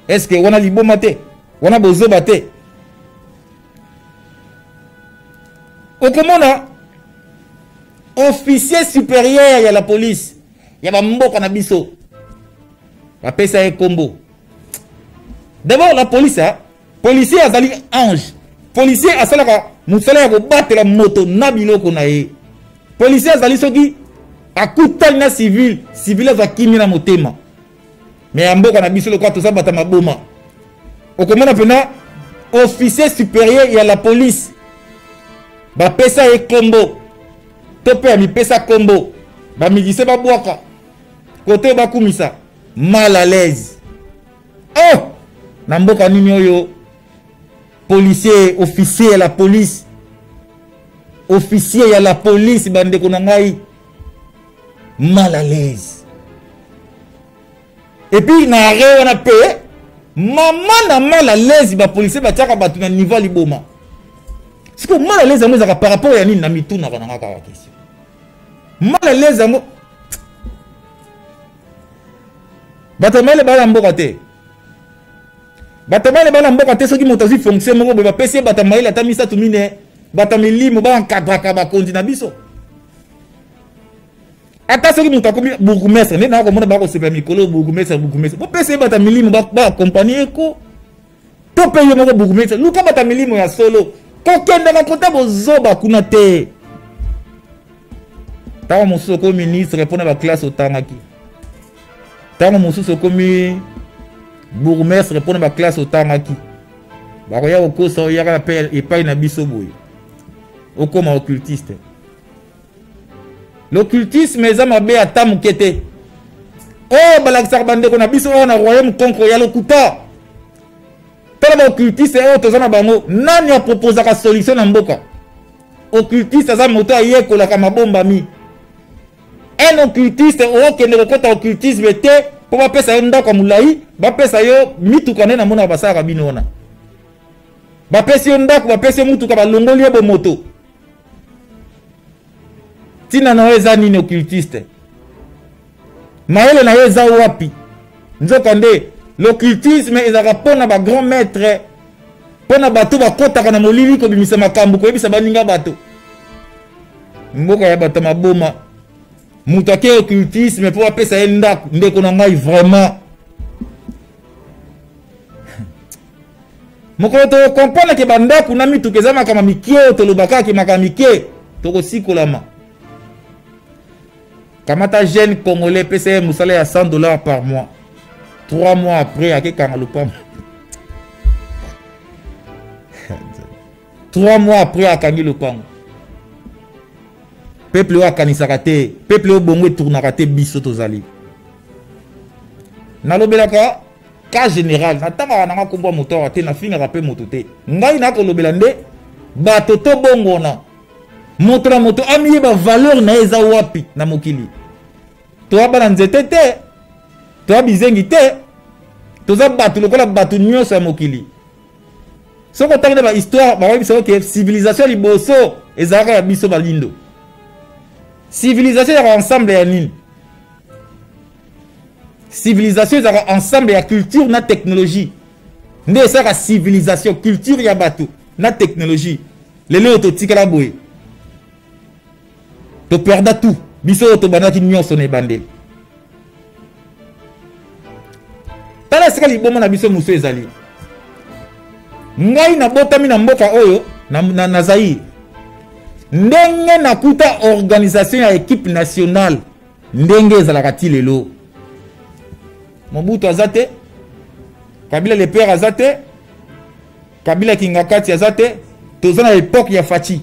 Est-ce que wana liboma te? Wana bozoba te? Okomona officier supérieur ya la police ya bamboka na biso bapesa ye kombo. D'abord la police, hein? Policier azali ange. Policier asalaka mosala ya kobatela moto na biloko na ye. Policier azali soki akutani na civil, civil azwa kimia na motema. Mais ya mboka na biso lokola toza bata maboma, okomona mpena officier supérieur ya la police bapesa ye kombo to mpe amipesa kombo, bamilise babwaka kote bakumisa mal à l'aise. Oh, na mboka nini oyo policier, officier ya la police, officier ya la police, bandeko na ngai, mal à l'aise. Et puis na arrêt wana pe mama na mal à l'aise, ba policier batiaka bato na niveau ya liboma. Siko mal à l'aise yango ezalaka par rapport ya nini? Na mitunaka na nga kaka question. Mal à l'aise yango bato mayele bala mboka te, bato mayele bala mboka te. Soki moto azwi fonction moko boye, bapesi ye bato mayele ata misato mine, bato milimo baencadraka bakonzi na biso. Ata soki moto akomi bourgmestre, nde naa komona bakosepela mikolo bourgmestre, bourgmestre, bopesa ye bato milimo baakompagne ye ko, to mpe ye moko bourgmestre luka bato milimo ya solo, kokendaka kota bozoba kuna te. Ntango mosusu okomi ministre mpona baklasse otangaki, ntango mosusu okomi bourgmestre mpona baklasse otangaki, bakoya kokosa oyaka mpe epai na biso boye, okoma occultiste. L'occultisme eza mabe ata moke te. Oyo balakisaka bandeko na biso oyo na royaume Kongo ya lokuta. Tala ba occultiste oyo toza na bango, nani aproposaka solution na mboka? Occultiste aza moto ayekolaka mabombami. Un occultiste okende kokota occultisme te mpo bapesa yo ndako ya molai, bapesa yo mituka nde namonaka basalaka bino wana. Bapesi yo ndako, bapesi yo mutuka, balongoli yo bomoto. Tina na yo eza nini occultiste? Mayele na yo eza wapi? Nzoka nde l'occultisme ezalaka mpona ba grand maître, mpona bato bakotaka na molili kobimisa makambo, koyebisa baninga bato. Mboka ya bato maboma, moto ake occultisme mpo apesa ye ndako. Ndeko na ngai, vraiment mokolo tokokomprendre ke bandako na mituka eza makambo mike oyo tolobaka ke makambo mike, tokosikolama. Kamata jeune congolais, pesa ye mosala ya 100 $ par mois, 3 mois après akekanga lopango, 3 mois après akangi lopango. Peuple oyo akanisaka te, peuple oyo bongo etournaka te, biso tozali. Nalobelaka cas général, natangaka nanga nkombo ya moto awa te, nafingaka mpe moto te. Ngai nakolobela nde bato tobongona, moto na moto amiyeba valeur na ye eza wapi na mokili. Toya bana nzete te, toya bizengi te, toza bato lokola bato nyonso ya mokili. Soki otangi na bahistoire, bakoyebisa yo ke civilisation ya liboso ezalaka ya biso balindo. Civilisation ezalaka ensemble ya nini? Civilisation ezalaka ensemble ya culture na technologie. Nde esalaka civilisation, culture ya bato na technologie. Lelo oyo totikala boye, toperda tout. Biso oyo tobandaki nyonso na ebandeli. Tala esika liboma na biso mosusu ezali. Ngai nabotami na mboka oyo na Zaïre. Ndenge nakuta organisation ya équipe nationale ndenge ezalaka ti lelo. Mobutu aza te, Kabila le père aza te, Kabila Kingakati aza te, toza na époque ya Fatshi.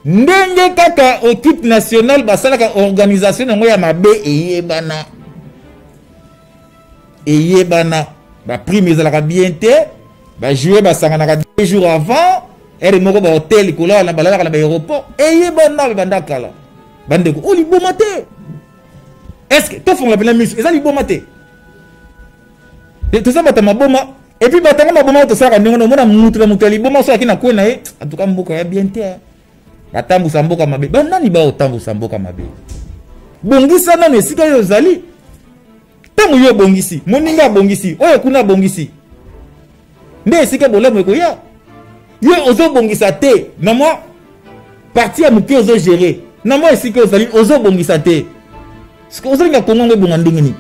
Ndenge kaka équipe nationale basalaka organisation yango ya mabe eyebana. Eyebana, ba prime ezalaka bien te, ba jouer basanganaka 2 jours avant, heure moko ba hôtel kolala na balalaka na ba aéroport, eyebana banda kala. Bandeko, o liboma te. Est-ce que tofongola pena miso, eza liboma te? Toza bato ya maboma, et puis bato yango maboma oyo tosalaka ndenge wana, omona mutu na mutu ya liboma soki na kwe na ye, en tout cas mboka ya bien te. Batambusa mboka mabe. Ba nani ba otambusa mboka mabe? Bongisa nanu esika yo ozali. Ntango yo obongisi, moninga abongisi, oyo kuna abongisi, nde esika bolamu ekoya. Yo ozobongisa te na mwa partie ya moke ozogere, na mwa esika ozali ozobongisa te. Sikoyo ozolinga Kongo yango ebonga ndenge nini?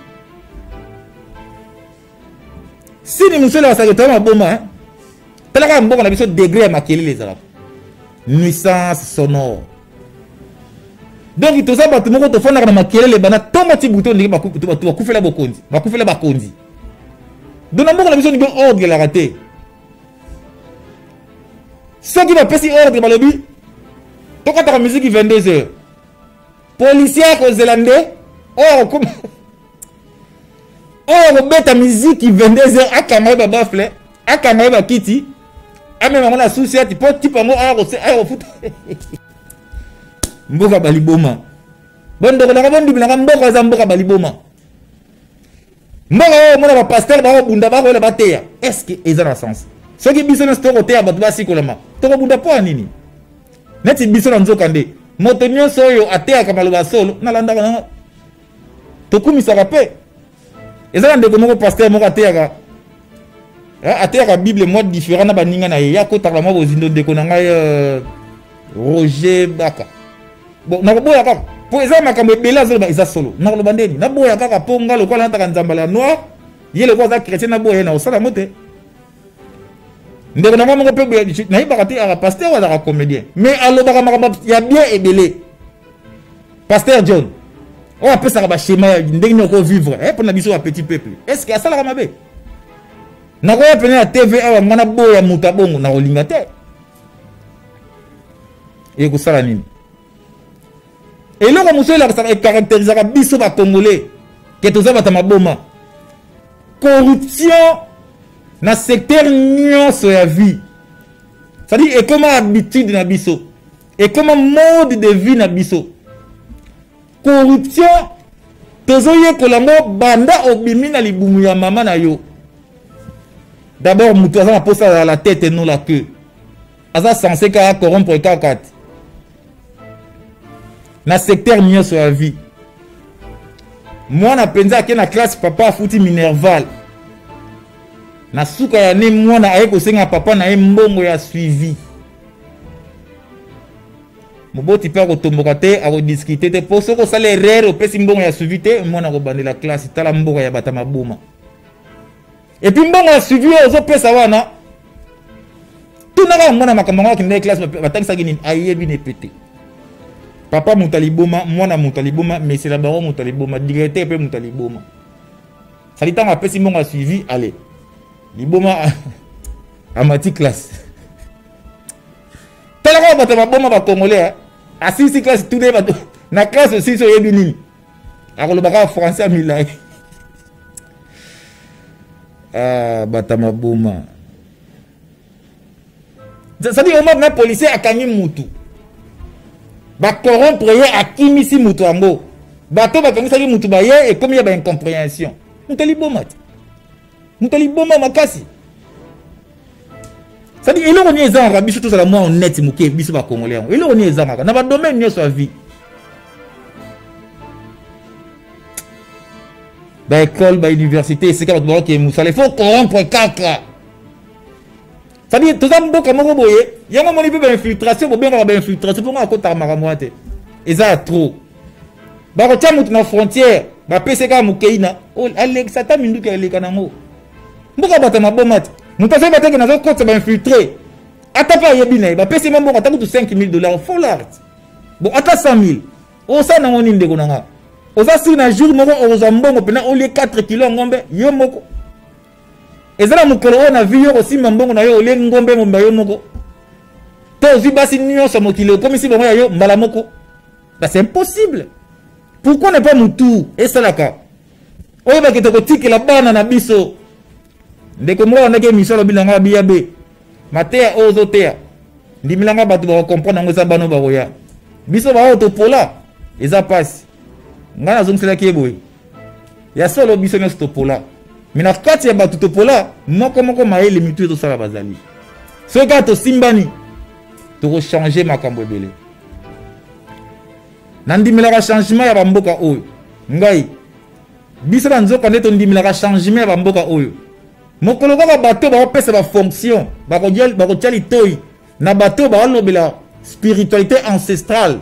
Sini mosolo asaka toya maboma, hein? Tala kaka mboka na biso degré ya makelele ezalaka. Nuisance sonore. Donc toza bato moko tofandaka na makelele bana tongo ti butu, ndenge bato bakufela bokonzi, bakufela bakonzi. Donc na mboka na biso ndenge ordre elaka te. Soki bapesi ordre balobi tokataka musique 22 heures, policier akozela nde oyo akokoma oyo akobeta musique 22 heures, akanga ye babafle, akanga ye bakiti, amema yango na susi ati po tipe yango aya kofuta. Mboka baliboma, bondeko nanga, bondimi nanga, mboka eza mboka baliboma. Mboka oyo omona bapasteur bakobunda, bakoyela bateya, est-ce que eza na sens? Soki biso nyonso tokoteya bato basikolama, tokobunda mpo ya nini? Neti biso na nzoka nde moto nyonso oyo ateyaka maloba solo nalandaka nanga, tokumisaka mpe. Eza na ndeko moko pasteur moko ateyaka, ateyaka Bible mwa différent na baninga na ye, ya kotaka mwa bozindo. Ndeko na ngai Roger Baka, bon, nakoboya kaka po eza makambo ebele azoloba eza solo. Nakoloba ndeni naboya kaka po nga lokola nataka nzambala ya noir, ye lokola aza chrétien, naboya ye, na kosala yango te. Ndeko na ngai moko mpe nayebaka te aka pasteur oyo azalaka comédien, mais alobaka makambo ya bien ebele. Pasteur John oyo apesaka baschema ya ndenge nini okovivre mpona biso ya petit peuple, est ce que asalaka mabe? Nakoya pene na TV awa, ngai naboya moto abongo, nakolinga te. Ekosala nini? Eloko mosusu elakisaka, ecaractérisaka biso bacongolais ke toza bato ya maboma: corruption na secteur nyonso ya vie. C'est-à-dire ekoma habitude na biso, ekoma mode de vie na biso. Corruption tozoyekola yango banda obimi na libumu ya mama na yo. D'abord moto aza na posa ya la tête, non la queue, aza censé kaka corrompre kaka te na secteur nyonso ya vie. Mwana mpenza ake na classe, papa afuti minerval. Na suka ya ne, mwana aye kosenga papa na ye mbongo ya suivi. Moboti mpe akotomboka te, akodiskute te, mpo soki osala erreur, opesi mbongo ya suivi te, mwana akobandela classe. Tala mboka ya bato maboma. Et puis mbongo ya suivi oyo ozopesa wana, tunaka mwana makambo yango akendaki classe, batangisaki nini, ayebi ne pe te. Papa moto aliboma, mwana moto aliboma, mesela bango moto aliboma, directeur mpe moto aliboma. Sali ntango apesi mbongo ya suivi, ale liboma amati classe. Tala. Tala kaka bato maboma ba congolais, asilisi classe, tuna ye bato na classe osilisi oyebi nini, akoloba kaka français ya milai. Ah, bato maboma. C'est-à-dire omar na policier akangi mutu, bacorrompre ye, akimisi mutu yango, bato bakangisaki mutu baye, ekomi ya baincompréhension. Moto aliboma te, moto aliboma makasi. C'est-à-dire eloko nini ezangaka biso tozala mwa honnête moke, biso bacongolais? Yango eloko nini ezangaka na badomaine nyonso ya vie, baécole, bauniversité, esika bato bakokee mosala, il faut corrompre kaka. C'est-à-dire toza mboka moko boye, yango omoni mpe bainfiltration, bobengaka bainfiltration mpongo akotaka makambo wana te, eza ya trop. Bakotia motu na frontière, bapesi kaka mokei na alekisa ata minduki, aleka nango. Mboka bato ya maboma te. Moto azoyeba teke nazokotisa bainfiltré, ata mpe ayebi na ye, bapesi ma mbongo ata kutu 5000 $, folart bon, ata 100 000, osala nango nini? Ndeko na nga, oza siri na jour moko okozwa mbongo mpena olie 4 kilo ya ngombe yo moko. Eza na mokolo oyo na vie yo kosimba mbongo na yo, olie ngombe momba yo moko, to ozwi basi nyonso ya mokili, okomisi bango ya yo mbala moko? Ba c'est impossible. Pourquoi ne pas mutu esalaka oyo bakete kotikela bana na biso? Ndeko moko andaki émission, alobi na ngai abiya be mateya oyo ozoteya, ndimela ngai, bato bakocomprendre yango eza bano bakoya, biso baoyo topola eza mpasi. Ngai nazongiselaki ye boye: ya solo, biso nyonso topola, me na kati ya bato topola, moko moko mayele mitu ezosala bazali. Soki kaka tosimbani, tokochange makambo ebele. Nandimelaka changement ya bamboka oyo. Ngai, biso na nzoka nde tondimelaka changement ya bamboka oyo. Mokolo kaka bato bakopesa bafonction, bakotia litoi na bato baolobela spiritualité ancestrale,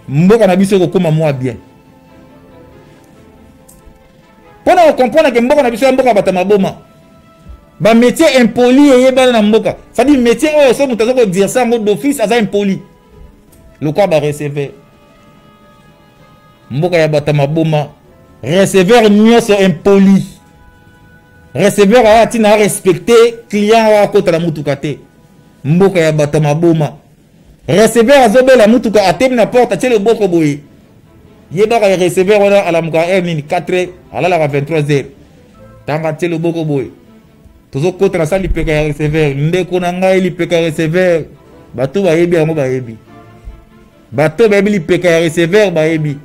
mboka na biso ekokóma mwa bien. Mpo na kocomprendre ke mboka na biso ya mboka ya bato ya maboma, bamétier impoli eyebana na mboka. C'est-à-dire métier oyo so moto aza koexerce yango d'office aza impoli, lokola bareceveur. Mboka ya bato ya maboma, receveur nyonso impoli. Receveur aya ntina arespecte client oyo akota na mutuka te. Mboka ya bato ya maboma, receveur azobela mutuka, atemi na porte, atie loboko boye. Yebaka receveur wana alamukaka heure nini? 4 heures, alalaka 23 heures. Ntango atie loboko boye, tozokota na sa lipeka ya receveur. Ndeko na ngai, lipeka ya receveur, bato bayebi yango, bayebi. Bato bayebi lipeka ya receveur, bayebi.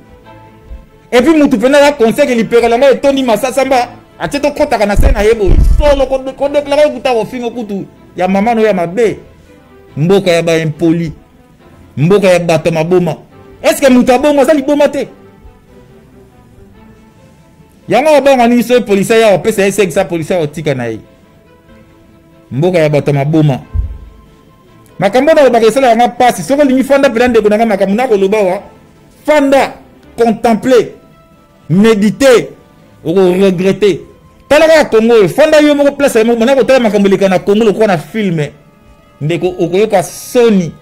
Et puis mutu mpena aza conseil ke lipeka na ngai etondi masasamba, atie tokɔtaka na se na ye boye solo kodéclarer ekuta kofinga kutu ya mama no ya mabe. Mboka ya baimpoli, mboka ya bato maboma. Est-ce moto abongo aza liboma te? Yango abanga nini? Soki policier ya opesa ye sekisa, policier otika na ye. Mboka ya bato maboma. Makambo na olobaka esalaka nga mpasi. Soki olingi, fanda mpena, ndeko na nga. Makambo nakoloba wa, fanda, contemple, médite, okoregrete. Tala kaka Kongo oyo, fanda yo moko place moko, banda kotala makambo eleka na Kongo lokola na film. Ndeko, okoyoka soni.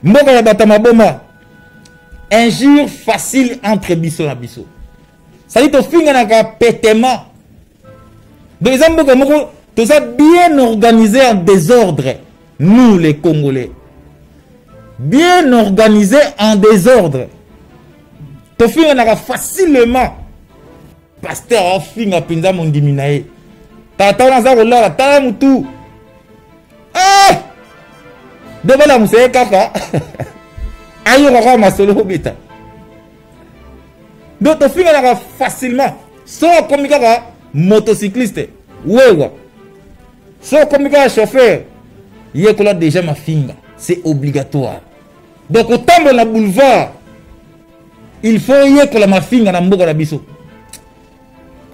Mboka ya bato ya maboma, injure facile entre biso na biso, sali tofinganaka petema. Donc eza mboka moko toza bien organisé en désordre, nous les Congolais, bien organisé en désordre. Tofinganaka facilement. Pasteur afinga mpenza mondimi na ye, tata wana aza kolala, tala mutu. Ah! Nde balamusa ye kaka, ayoka kaka masolo obeta. Donc tofinganaka facilement. So akomi kaka motocycliste wewa, so okomi kaka chauffeur, yekola déjà mafinga, c'est obligatoire. Donc otambola na boulevard, il faut yekola mafinga na mboka na biso.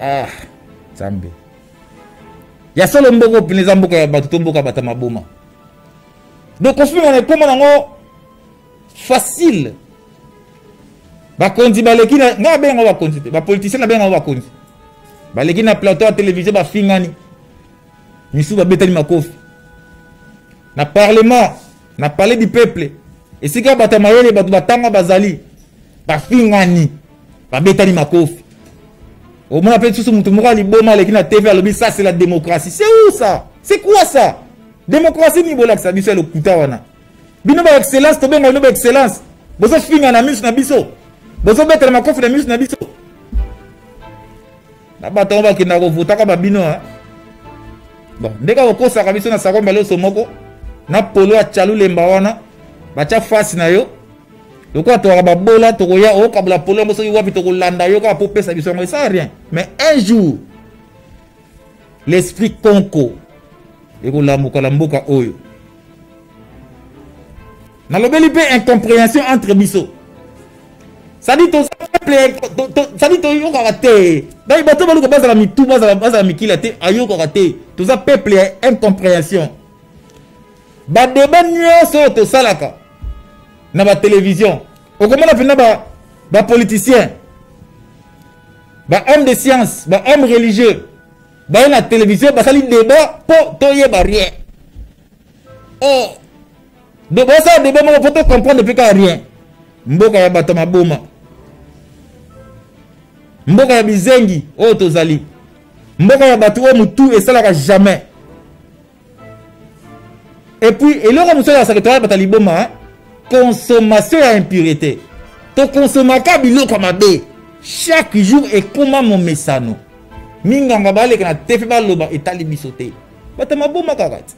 Ah, Nzambe ya solo, mboka opene eza mboka ya bato to mboka ya bato ya maboma? Donc kofinga na ekoma nango facile. Bakonzi baleki na ngai, abenga bakonzi te, bapoliticien nabenga bakonzi, baleki na plateau ya télévision, bafingani, misusu babetani makofi. Na parlement, na palais du peuple, esika bato ya mayele, bato batanga bazali, bafingani, babetani makofi. Omona mpe lisusu motu moko ya liboma aleki na TV, alobi: "Ça, c'est la démocratie." C'est où, ça? C'est quoi ça? Démocratie nini bolakisa biso ya lokuta wana? Bino ba excellence, tobenga bino ba excellence, bozofinga na miso na biso, bozobetela makofi na miso na biso. Na bato yango bakendaka kovotaka babino. Bon, ndenge kokosaka biso na sakomba loso moko na polo ya chalulemba wana, batya fasi na yo lokola tokaka babola, tokoya okabola polo yango soki wapi, tokolanda yo kaka mpo pesa biso yango, esa rien. Mais un jour l'esprit konko ekolamuka na mboka oyo. Nalobeli mpe incompréhension entre biso, sadi toza peuple, sadi toyokaka te. Donc bato baluka bazala mitu, bazala mikila te, ayokaka te. Toza peuple ya incompréhension. Badeba nyonso oyo tosalaka na batelevizio, okomona mpenza bapoliticien, bahomme de science, bahomme religieux baye na télévision, basali débat mpo toyeba rien. Oh, donc basala débat moko mpo tocomprendre mpe kaka rien. Mboka ya bato maboma, mboka ya bizengi oyo tozali, mboka ya bato oyo motu esalaka jamais. Et puis eloko mosusu ezalaka toya bato ya liboma, consommation ya impureté. Tokonsomaka biloko ya mabe chaque jour, ekoma momesano. Minganga baleka na te mpe baloba etali biso te, bato ya maboma kaka te.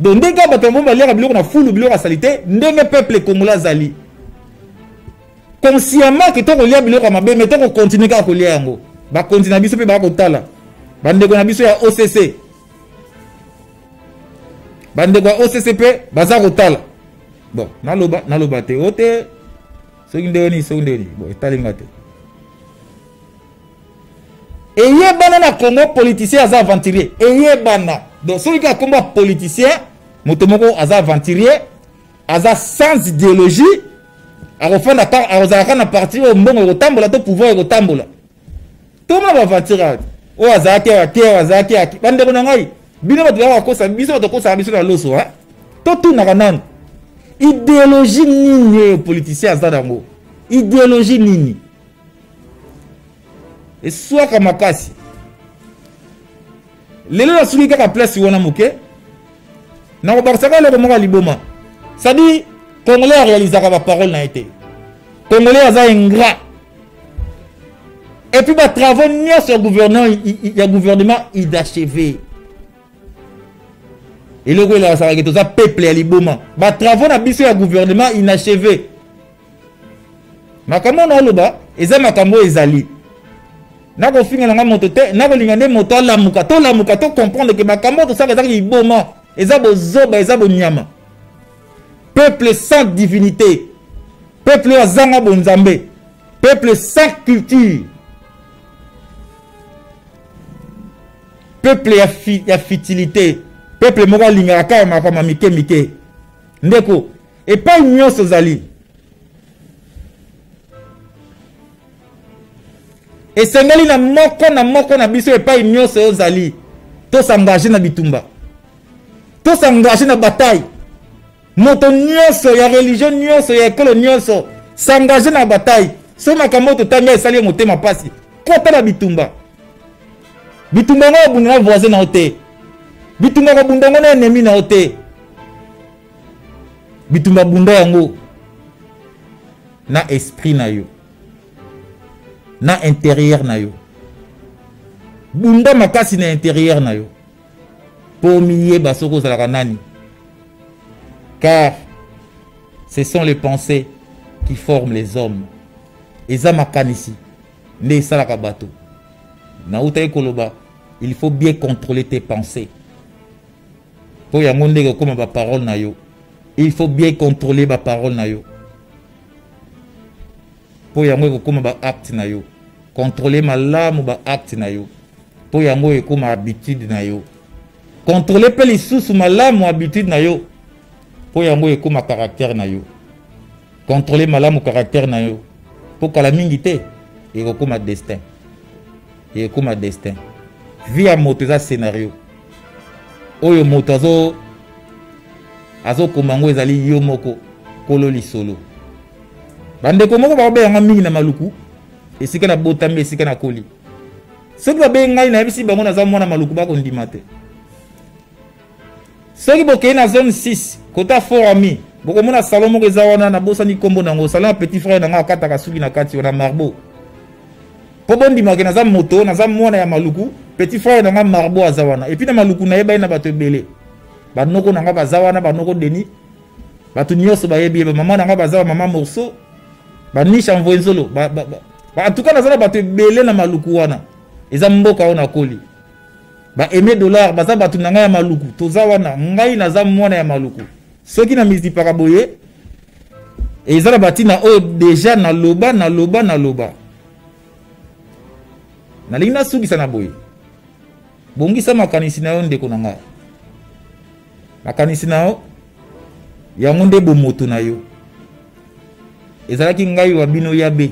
Donc ndenge bato ya maboma baliaka biloko na fulu, biloko ya saleté, ndenge peuple congolais azali consciemment ke tokolia biloko ya mabe, mais tokokontinue kaka kolia yango. Bakonzi na biso mpe baka kotala bandeko na biso ya OCC, bandeko ya OCC mpe baza kotala. Bon, naloba naloba te o te, soki ndenge nini, soki ndenge nini, bon, etalinga te. Eyebana na Congo, politicien aza aventurier, eyebana. Donc soki kaka kombo ya politicien, moto moko aza aventurier, aza sans idéologie, akofanda akozala kaka na parti oyo mbongo ekotambola to pouvoir ekotambola. Toma baaventure oyo azalaki awa te, oyo azalaki aki. Bandeko na ngai, bino bato baka kosa biso, bato kosaka biso na loso, totunaka nanu idéologie nini oyo politicien aza nango, idéologie nini eswaka makasi. Lelo nasuki kaka place wana moke, nakobakisaka eloko moko ya liboma. C'est-à-dire congolais arealizaka baparole na ye te, congolais aza ingrat. Et puis batravaux nyonso ya gouvernement, ya gouvernement inachevé. Eloko elakisaka ke toza peuple ya liboma, batravaux na biso ya gouvernement inachevé. Makambo oyo naoloba eza makambo oyo ezali nakofinga na nga moto te, nakolinga nde moto alamuka, tolamuka, tocomprendre ke makambo oyo tosalaka ezaka liboma, eza bozoba, eza bonyama. Peuple sans divinité, peuple oyo azanga bonzambe, peuple sans culture, peuple ya futilité, peuple moko alingaka kaka makambo ya mike mike. Ndeko, epai nyonso ozali, esengeli na moko na moko na biso, epai nyonso ozali, tosengage na bitumba, tosengage na bataille. Moto nyonso ya religion nyonso, ya ekolo nyonso, s'engage na bataille. So makambo oyo totangi esali yo motema mpasi, kota na bitumba. Bitumba yango obunda na voisin na yo te, bitumba kobunda yango na ennemi na yo te, bitumba bunda yango na esprit na yo, na intérieur na yo. Bunda makasi na intérieur na yo mpo miyeba soki ozalaka nani, car ce sont les pensées qui forment les hommes. Eza makanisi nde esalaka bato. Nautaki koloba, il faut bien contrôler tes pensées mpo yango ndenge okóma baparole na yo. Il faut bien contrôler baparole na yo mpo yango ekokóma baacte na yo. Contrôler malamu baacte na yo mpo yango ekóma habitude na yo. Contrôler mpe lisusu malamu habitude na yo mpo yango ekóma caractère na yo. Contrôler malamu caractère na yo mpo kala mingi te ekokóma destin, ekokóma destin. Vie ya moto eza scénario oyo moto azo azokoma yango, ezali yo moko kolo lisolo. Bandeko moko bakobenganga mingi na Maluku, esika nabotami, esika nakoli. Soki babengi ngai, nayebisi bango naza mwana Maluku, bakondima te. Soki bokei na zone 6 kota fort ami, bokomona salon moko eza wana, nabosani nkombo nango, salon ya petit frère na ngai akataka suki na kati wana marbo. Mpo bondimake naza moto, naza mwana ya Maluku, petit frère na ngai marbo aza wana. Epuis na Maluku nayebani na bato ebele, banoko na ngai baza wana, banoko Denis, bato nyonso bayebi ye, bamama na ngai baza, bamama Morceau, banisha Mvwenzolo, en tout cas naza na bato ebele na Maluku wana. Eza mboka oyo nakoli. Ba aime dollar baza bato na ngai ya Maluku, toza wana, ngai naza mwana ya Maluku. Soki na mizipaka boye eza na batina oyo deja naloba naloba naloba. Nalingi nasukisa na boye. Bongisa makanisi na yo ndeko na ngai, makanisi na yo yango nde bomoto na yo. Ezalaki ngai wa bino yabe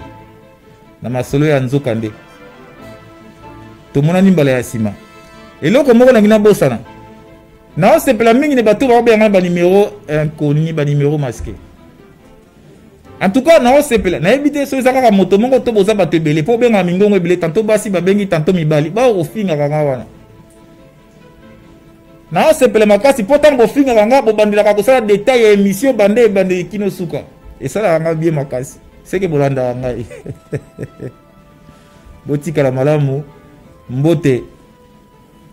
na masolo ya nzoka nde tomonani mbala ya nsima. Eloko moko nangi nabosana, naosepela mingi na bato baobenga ngai banimero inconnu, banimero masqué. En tout cas naosepela, nayebi te soki eza kaka moto moko to boza bato ebele, mpo obengaka mingongo ebele, tanto basi babengi tanto mibali, baokofingaka nga wana. Naosepela makasi mpo ntango bofingaka nga bobandelaka kosala detail ya émission bande ebandeli kino suka, esalaka nga bien makasi, seke bolandaka ngai. Botikala malamu. Mbote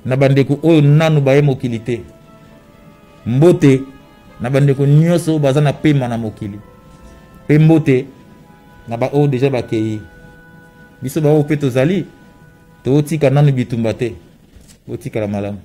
na bandeko oyo nanu baye mokili te, mbote na bandeko nyonso oyo baza na pema na mokili, mpe mbote na baoyo deja bakei. Biso baoyo mpe tozali, totika nanu bitumba te. Botikala malamu.